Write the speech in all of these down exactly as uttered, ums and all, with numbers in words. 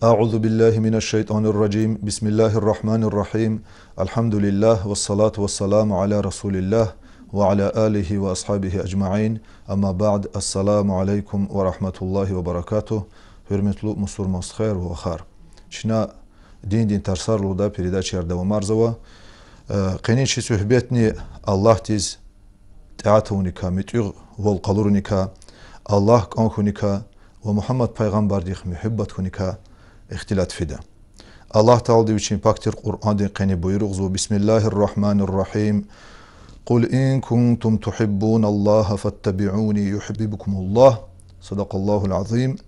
أعوذ بالله من الشيطان الرجيم. بسم الله الرحمن الرحيم. الحمد لله والصلاة والسلام على رسول الله وعلى آله وأصحابه أجمعين. أما بعد. السلام عليكم ورحمة الله وبركاته. Гьуьрметлу мусурман стхаяр ва вахар. Чна диндин тарсар лугьудай передачаяр давамарзава. Э, къенин чи суьгьбетни Аллагьдиз тӀаат авуникай, муьтӀуьгъвал къалуруникай, Аллагь кӀан хьуникай ва Мугьаммад пайгъамбардихъ муьгьуьббат хьуникай ихтилат фида. Аллагь Таалади Вичин пак тир Къуръандин къене буйругъзава: بسم الله الرحمن الرحيم. قل إن كنتم تحبون الله فاتبعوني يحببكم الله. صدق الله العظيم.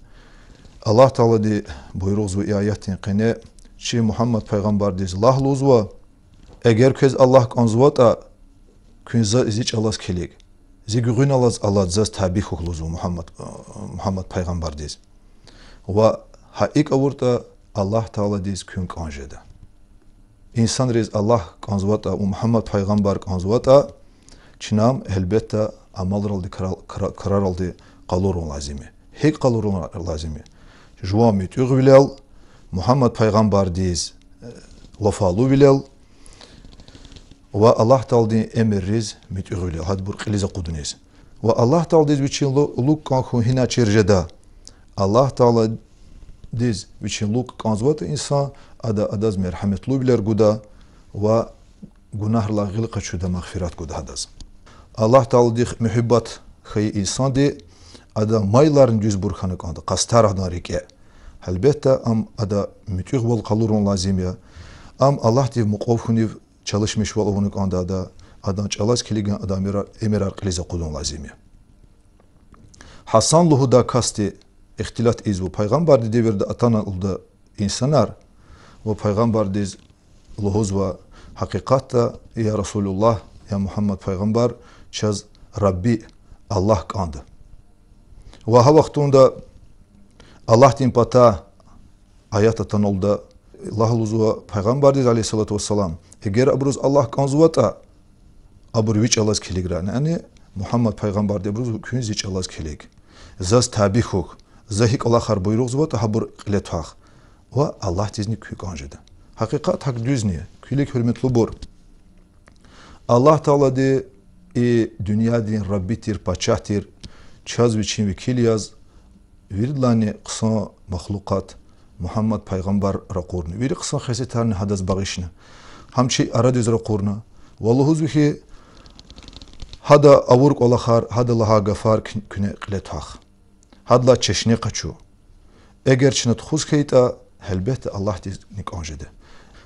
Аллагь Таалади буйругъзава и аятдин къене: чи Мугьаммад пайгъамбардиз лагь лугьузва: эгер квез Аллагь кӀанзаватӀа, куьн за, зи чӀалаз килиг. Зи гуьгъуьналлаз алад, заз таби хьухь лугьузва Мугьаммад, Мугьаммад пайгъамбардиз. Ва гьа икӀ авуртӀа, Аллагь Тааладиз куьн кӀан жеда. Инсанриз Аллагь кӀанзаватӀа ва Мугьаммад пайгъамбар кӀанзаватӀа, чна ам, гьелбетда, амалралди крар-, крар-, краралди къалурун лазим я. ГьикӀ къалурун лазим я? Жуван муьтӀуьгъвилел, Мугьаммад пайгъамбардиз, э, вафалувилел ва Аллагь Тааладин эмирриз муьтӀуьгъвилел, гьадбур кьилиз акъудуниз. Ва Аллагь Тааладиз вичин лу-, лукӀ кӀан хьун гьина чир жеда? Аллагь Тааладиз вичин лукӀ кӀанзаватӀа инсан, ада адаз мергьяметлувилер гуда ва гунагьрилай гъил къачуда, магъфират гуда гьадаз. Аллагь Тааладихъ муьгьуьббат хьайи инсанди, адан майларни дуьзбур хьана кӀанда, къастар адан рикӀе. Гьелбетда, ам ада муьтӀуьгъвал къалурун лазим я. Ам Аллагьдив мукьвал хьунив чалишмишвал авуна кӀанда ада, адан чӀалаз килигна адан эмирар, эмирар кьилиз акъудун лазим я. Гьасан лугьудай касди ихтилат ийизва: пайгъамбардин девирда атана лугьуда инсанар ва пайгъамбардиз лугьузва: гьакъикъатда, я Расулуллагь, я Мугьаммад пайгъамбар, чаз Рабби Аллагь кӀанда. Ва гьа вахтунда Аллагьдин патай аят атана лугьуда, лагь лугьузва пайгъамбардиз, عليه الصلاة والسلام, эгер абуруз Аллагь кӀанзаватӀа, абур ви чӀалаз килиграй. Яни Мугьаммад пайгъамбарди абуруз: куьн зи чӀалаз килиг. Заз таби хьухь. За гьи кӀвалахар буйругъзаватӀа, гьабур кьиле твах. Ва Аллагьдизни куьн кӀан жеда. Гьакъикъат гьакӀ дуьзни я. Куь вилик, гьуьрметлубур, Аллагь Таалади, и дуьньядин Рабби тир, пачагь тир, чаз вичин векил яз виридалайни хъсан махлукъат Мугьаммад пайгъамбар ракъурна. Вири хъсан хесетарни гьадаз багъишна. Гьам чи арадиз ракъурна. Ва лугьузва хьи, гьада авур кӀвалахар, гьада лагьай гафар куь-, куьне кьиле твах. Гьадалай чешне къачу. Эгер чна тухуз хьайитӀа, гьелбетда, Аллагьдизни кӀан жеда.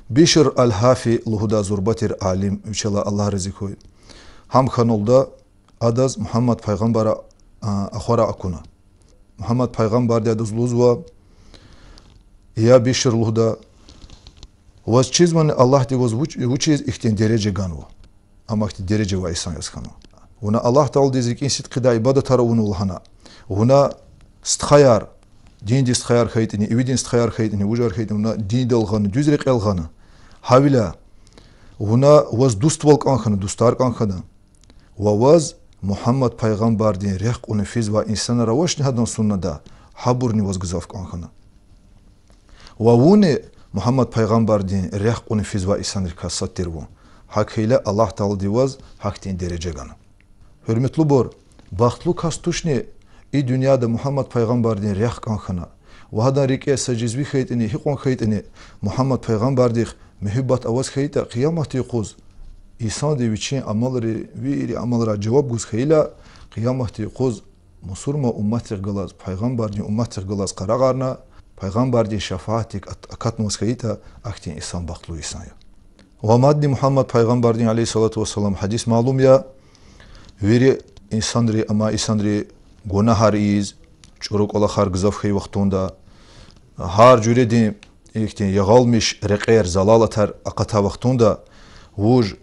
Бишр аль-Гьафи лугьудай зурба тир алим, вичелай Аллагь рази хьуй, гьам хьана лугьуда, адаз Мугьаммад пайгъамбара, а, ахварай акуна. Мугьаммад пайгъамбарди адаз лугьузва: я Бишр, лугьуда, ваз чизвани Аллагьди ваз вуч-, вучиз ихьтин дережа ганва? Ам ахьтин дережа авай инсан яз хьанва. Вуна Аллагь Тааладиз рикӀин сидкьидай ибадатар авунва лагьана. Вуна стхаяр, диндин стхаяр хьайитӀани, ивидин стхаяр хьайитӀани, вужар хьайитӀани, вуна диндал гъана, дуьз рекьел гъана. Гьавиляй вуна ваз дуствал кӀан хьана, дустар кӀан хьана. Ва ваз Мугьаммад пайгъамбардин рехъ кьуна физвай инсанар авачни гьадан суннада, гьабурни ваз гзаф кӀан хьана. Ва вунни Мугьаммад пайгъамбардин рехъ кьуна физвай инсанрикай сад тир вун. ГьакӀ хьайила Аллагь Таалади ваз гьахьтин дережа гана. Гьуьрметлубур, бахтлу кас тушни и дуьньяда Мугьаммад пайгъамбардин рехъ кӀан хьана ва гьадан рикӀе са жезви хьайитӀани, гьикьван хьайитӀани, Мугьаммад пайгъамбардихъ муьгьуьббат аваз хьайитӀа, къияматдин юкъуз инсанди вичин амалри, вири амалрай жаваб гуз хьайила, къияматдин юкъуз мусурман умматдихъ галаз, пайгъамбардин умматдихъ галаз къарагъарна, пайгъамбардин шафаатдик ат-, акатнаваз хьайитӀа, ахьтин инсан бахтлу инсан я. Ва мадни Мугьаммад пайгъамбардин, عليه الصلاة والسلام, гьадис малум я: вири инсанри, амай инсанри гунагьар ийиз, чӀуру кӀвалахар гзаф хьайи вахтунда, гьар жуьредин ихьтин ягъалмиш рекьер, залалатар акъатай вахтунда, вуж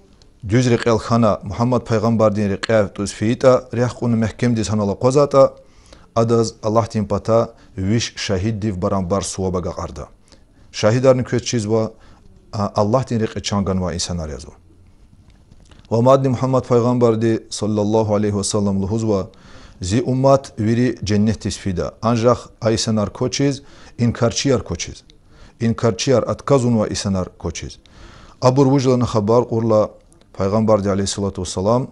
дуьз рекьел хьана, Мугьаммад пайгъамбардин рекьяй тӀуз фейитӀа, рехъ кьуна мягькемдиз гьанал акъвазайтӀа, адаз Аллагьдин патай виш шагьиддив барабар суваб агакьарда. Шагьидарни квез чизва, а, Аллагьдин рекье чан ганвай инсанар язва. Ва мадни Мугьаммад пайгъамбарди, صلى الله عليه وسلم, лугьузва: зи уммат вири женнетдиз фида, анжах а инсанар квачиз, инкарчияр квачиз. Инкарчияр, отказунвай инсанар квачиз. Абур вуж лагьана хабар кьурла, Пайгъамбарди, عليه الصلاة والسلام,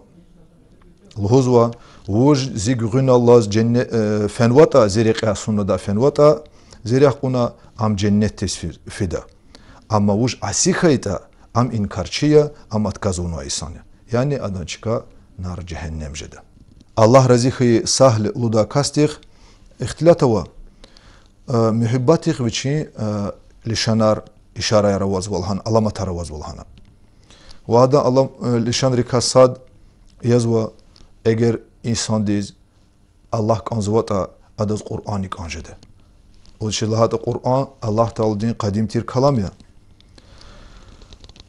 лугьузва: вуж зи гуьгъуьналлаз женне-, э, фенватӀа, зи рекьяй суннада фенватӀа, зи рехъ кьуна, ам женнетдиз фи-, фида. Амма вуж аси хьайитӀа, ам инкарчи я, ам отказунвай инсан я. Яни адан чка нар жегьеннем жеда. Аллагь рази хьайи Сагьл лугьудай касдихъ ихтилат ава, э, муьгьуьббатдихъ вичин, э, лишанар, ишараяр авазва лагьана, аламатар авазва лагьана. Ва гьадан алам-, э, лишанрикай сад язва, эгер инсандиз Аллагь кӀанзаватӀа, адаз Къуръанни кӀан жеда. Вучиз лагьайтӀа Къуръан Аллагь Тааладин къадим тир калам я.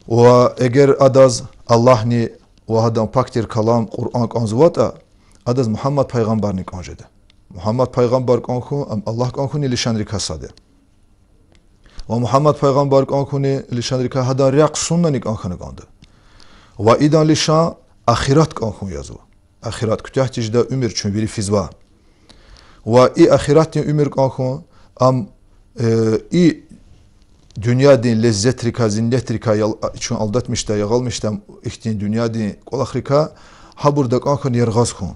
Ва эгер адаз Аллагьни ва гьадан пак тир калам Къуръан кӀанзаватӀа, адаз Мугьаммад пайгъамбарни кӀан жеда. Мугьаммад пайгъамбар кӀан хьун, ам Аллагь кӀан хьунин лишанрикай сад я. Ва Мугьаммад пайгъамбар кӀан хьунин лишанрикай гьадан рехъ суннани кӀан хьана кӀанда. Ва идан лишан ахират кӀан хьун язва. Ахират куьтягь тежедай уьмуьр чун вири физва. Ва и ахиратдин уьмуьр кӀан хьун, ам, э, и дуьньядин леззетрикай, зиннетрикай ял-, чун алдатмишдай, ягъалмишдай, ихьтин дуьньядин кӀвалахрикай, гьабур дакӀан хьун, яргъаз хьун.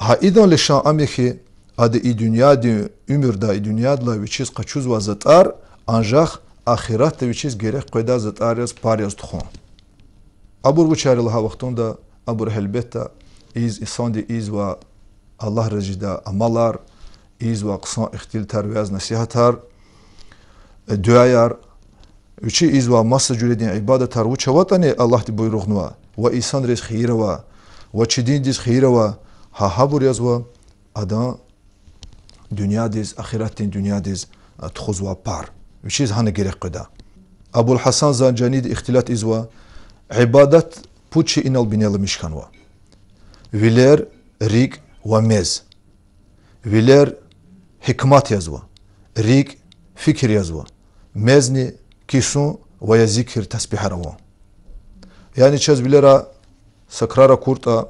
Гьа идан лишан ам я хьи, ада и дуьньядин уьмуьрда, и дуьньядилай вичиз къачузвай затӀар анжах ахиратда вичиз герек къведай затӀар яз пар яз тухун. Абур вучар я лагьай вахтунда, абур гьелбетда, ийиз-, инсанди ийизвай Аллагь рази жедай амалар, ийизвай хъсан ихтилатар, вяз-насигьатар, э, дуьаяр, вичи ийизвай маса жуьредин ибадатар вуч аватӀани Аллагьди буйругънавай, ва инсанриз хийир авай, ва чи диндиз хийир авай, гьа гьабур язва адан дуьньядиз, ахиратдин дуьньядиз, а, тухузвай пар. Вичиз гьана герек къведа. Абул Гьасан Занжаниди ихтилат ийизва: ибадат пуд шейинал бинеламиш хьанва: вилер, рикӀ ва мез. Вилер гьикмат язва, рикӀ фикир язва, мезни кесун ва я зикир, тасбигьар авун. Яни чаз вилера са крар акуртӀа,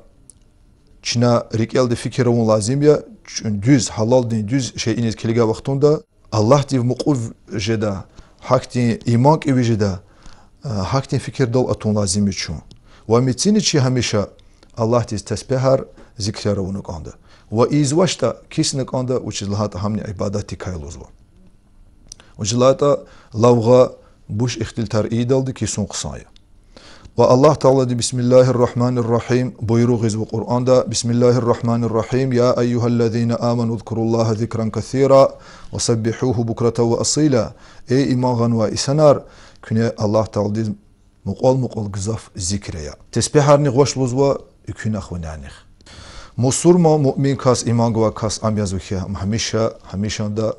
чна рикӀелди фикир авун лазим я, чун дуьз, гьалалдин дуьз шейиниз килигай вахтунда, Аллагьдив мукьув жеда, гьахьтин иман кӀеви жеда, гьахьтин фикирдал атун лазим я чун. Ва мецини чи гьамиша Аллагьдиз тасбигьар, зикрияр авуна кӀанда. Ва ийизвачтӀа кисна кӀанда, вучиз лагьайтӀа гьамни ибадатдикай я лугьузва. Вучиз лагьайтӀа лавгъа буш ихтилатар ийидалди кесун хъсан я. Ва Аллагь Таалади بسم الله الرحمن الرحيم буйругъ ийизва Къуръанда: بسم الله الرحمن الرحيم، يا أيها الذين آمنوا اذكروا الله ذكرا كثيرا وسبحوه بكرة وأصيلا. Эй иман гъанвай инсанар, куьне Аллагь Тааладиз мукьвал-мукьвал гзаф зикр ая. Тасбигьарни гъваш лугьузва экуьнахъ ва нянихъ. Мусурман, муъмин кас, иман гвай кас ам язва хьи, гьамиша, гьамишанда,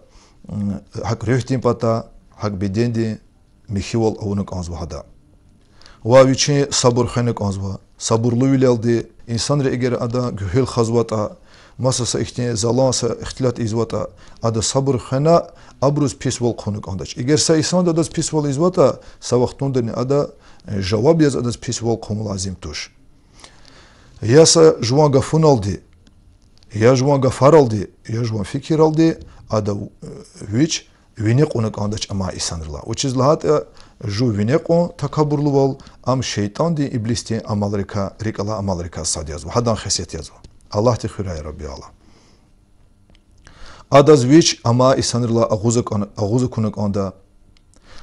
м, гьакӀ руьгьдин патай, гьакӀ бедендин михьивал авуна кӀанзава гьада. Ва вичин сабур хвена кӀанзава. Сабурлувилелди, инсанри эгер адан гуьгьуьл хазватӀа, маса са ихьтин залан са ихтилат ийизватӀа, ада сабур хвена, абуруз писвал хъувуна кӀандач. Эгер са инсанди адаз писвал ийизватӀа, са вахтундани ада, э, жаваб яз адаз писвал хъувун лазим туш. Я са жуван гафуналди, я жуван гафаралди, я жуван фикиралди ада, э, вич вине кьуна кӀандач амай инсанрилай. Вучиз лагьайтӀа жув вине кьун, такабурлувал, ам шейтӀандин, иблисдин амалрикай, рикӀ алай амалрикай сад язва, гьадан хесет язва. Аллагьди хуьрай, я Рабби Аллагь. Адаз вич амай инсанрилай агъуз акӀан-, агъуз акуна кӀанда.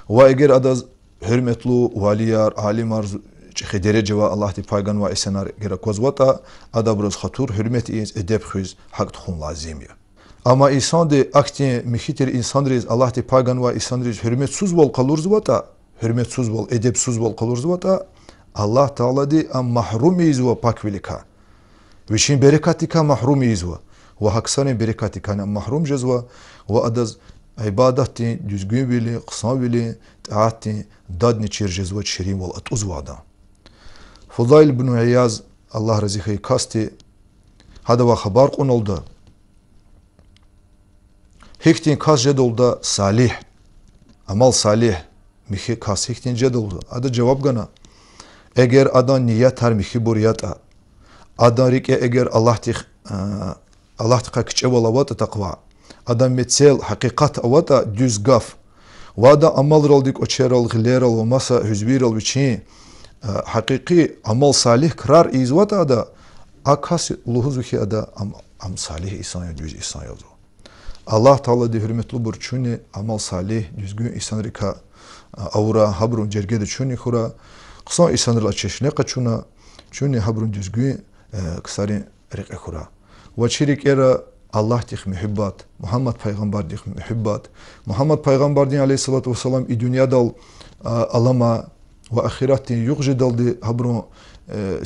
Ва эгер адаз гьуьрметлу валияр, алимар, зу-, чӀехи дережа авай, Аллагьди пай ганвай инсанар эгер аквазватӀа, ада абуруз хатур, гьуьрмет ийиз, эдеб хуьз, гьакӀ тухун лазим я. Амма инсанди ахьтин михьи тир инсанриз, Аллагьди пай ганвай инсанриз гьуьрметсузвал къалурзаватӀа, гьуьрметсузвал, эдебсузвал къалурзаватӀа, Аллагь Таалади ам магьрум ийизва паквиликай. Вичин берекатдикай магьрум ийизва. Ва гьа ксарин берекатдикайни ам магьрум жезва, ва адаз ибадатдин, дуьзгуьнвилин, хъсанвилин, тӀаатдин дадни чир жезвач, ширинвал атӀузва адан. Фудайл ибн Ияз, Аллагь рази хьайи касди, гьадавай хабар кьуналда, гьихьтин кас жеда лугьуда салигь, амал салигь, михьи кас гьихьтин жеда лугьуда? Ада жаваб гана: эгер адан ниятар михьибур ятӀа, адан рикӀе эгер Аллагьдихъ-, а, Аллагьдихъай кичӀевал аватӀа, такъва, адан мецел гьакъикъат аватӀа, дуьз гаф, Ва ада амалралди, кӀвачерал, гъилерал ва маса гьуьзвийрал вичин гьакъикъи амал салигь крар ийизватӀа ада, а кас лугьузва хьи ада ам, ам салигь инсан я, дуьз инсан я лугьузва. Аллагь Таалади, гьуьрметлубур, чунни амал салигь, дуьзгуьн инсанрикай авура, гьабурун жергеда чунни хьура, хъсан инсанрилай чешне къачуна, чунни гьабурун дуьзгуьн ксарин рекье хьура. Ва чи рикӀера Аллагьдихъ муьгьуьббат, Мугьаммад пайгъамбардихъ муьгьуьббат, Мугьаммад пайгъамбардин, عليه الصلاة والسلام, и дуьньядал алама ва ахиратдин югъ жедалди гьабурун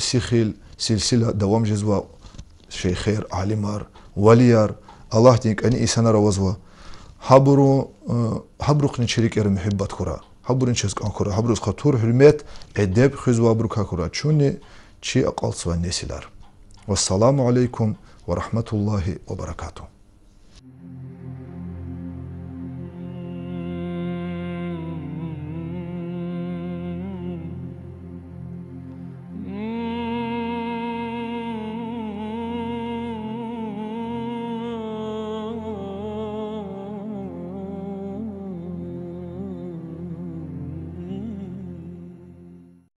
сихил, силсила давам жезва, шейхер, алимар, валияр, Аллагьдин кӀани инсанар авазва. Гьабурун, гьабурухъни чи рикӀера муьгьуьббат хьура, гьабурун чаз кӀан хьура, гьабуруз хатур, гьуьрмет, эдеб хуьзвай абурукай хьура, чунни чи акьалтзавай несилар. والسلام عليكم ورحمة الله وبركاته.